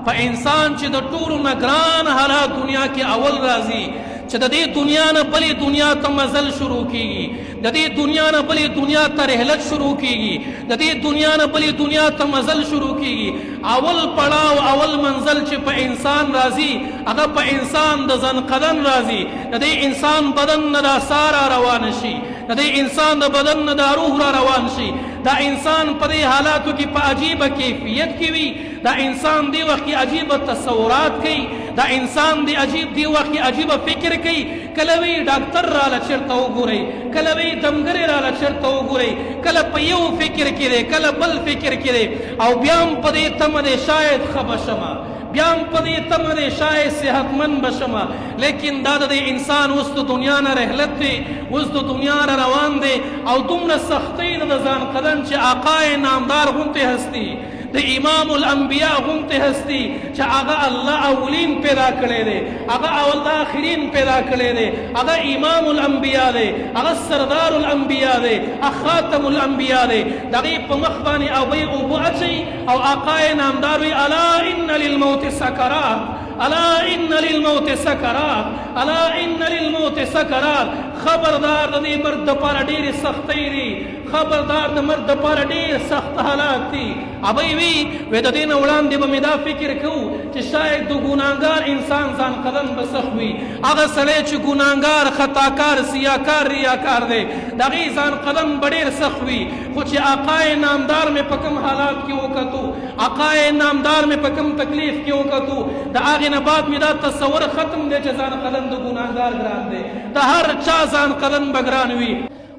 په انسان چې د ټولو نه ګران حالات دنیا کې اول راځي، چې د دې دنیا نه بلې دنیا ته مزل شروع کیږي، د دې دنیا نه بلې دنیا ته رحلت شروع کیږي، د دې دنیا نه بلې دنیا ته مزل شروع کیږي، اول پړاو، اول منزل چې په انسان راځي، هغه په انسان د ځنقدن راځي. د دې انسان بدن نه دا ساه را روانه شي، د دې انسان د بدن نه دا روح را روان شي. دا انسان په دې حالاتو کې په عجیبه کیفیت کې وي. دا انسان دی وخت کې عجیب تصورات کوي، دا انسان دی عجیب دی وخت کې عجیب فکر کوي. کله وی ډاکټر را لچرته وګورئ، کله وی دمګری را لچرته وګورئ، کله په یو فکر کې دی، کله بل فکر کې دی، او بیا هم په دې تمه دی شاید ښه به شمه، بیا هم په دې تمه دی شاید صحتمند به شمه. لیکن دا د انسان اوس د دنیا نه رحلت دی، اوس د دنیا را روان دی، او دومره سختۍ د ځان قدم چې آقای نامدار غونته هستی، د امام الانبیاء غونته هستی، چې هغه الله اولین پیدا کړی دی، هغه اول آخرین پیدا کړی دی، هغه امام الانبیاء دی، هغه سردار الانبیاء دی، خاتم الانبیاء دی، دغه په مخ باندې او به اوبه اچي او آقای نامدار وی الا ان للموت سکرات، الا ان للموت سکرات، الا ان للموت سکرات. خبردار، د دې مرګ دپاره ډېرې سختۍ دي، خبردار، د مرګ دپاره ډېر سخت حالات دي. ابۍ وی وې د دې نه وړاندې به مې دا فکر کوو چې شاید د ګناهګار انسان ځان قدم به سخت وي، هغه سړی چې ګناهګار، خطاکار، سیاکار، ریاکار دی، د هغې ځان قدم به ډېر سخت وي. خو چې آقای نامدار مې په کوم حالات کې وکتو، آقای نامدار مې په کوم تکلیف کې وکتو، د هغې نه بعد مې دا تصور ختم دی چې ځان قدم د ګناهګار ګران دی. د هر چا ځان قدم به ګران وي.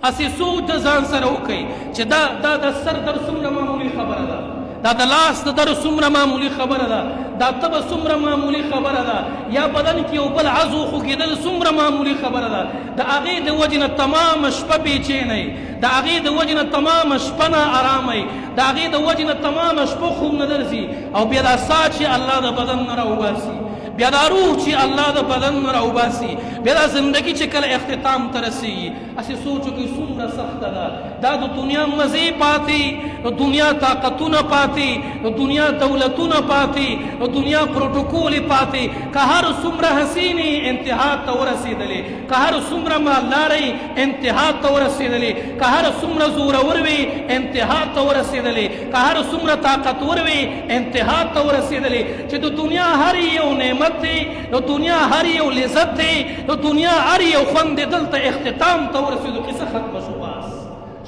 هسې سوچ د ځان سره وکړئ چې دا د سر درد څومره معمولي خبره ده، دا د لاس د درد څومره معمولي خبره ده، دا تبه څومره معمولي خبره ده، یا بدن کې یو بل عضو خوږېدل څومره معمولي خبره ده. د هغې د وجې نه تمامه شپه بېچینه، د هغې د وجې نه تمامه شپه نا ارامه، د هغې د وجې نه تمامه شپه خوب نه درځي. او بیا دا ساه چې الله د بدن نه راوباسي، بیا دا روح چې الله د بدن نه راوباسي، بیا دا زندگی چې کله اختتام ته رسېږي، هسې سوچ وکړئ څومره سخته ده. دا د دنیا مزې پاتې، د دنیا طاقتونه پاتې، د دنیا دولتونه پاتې، د دنیا پروتوکول پاتې. که هر څومره حسینې انتها ته ورسېدلې، که هر څومره مالدارې انتها ته ورسېدلې، که هر څومره زورور وي انتها ته ورسېدلې، که هر څومره طاقتور وي انتها ته ورسېدلې، چې د دنیا هر یو نعمت دی، د دنیا هر یو لذت دی، د دنیا هر یو خوند دی، دلته اختتام ته ورسېدو، قصه ختمه شو. بس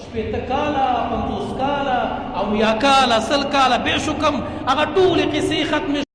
60 کاله، 50 کاله، 70 کاله، 100 کاله، بېشو کم، هغه ټولې قصې ختمې.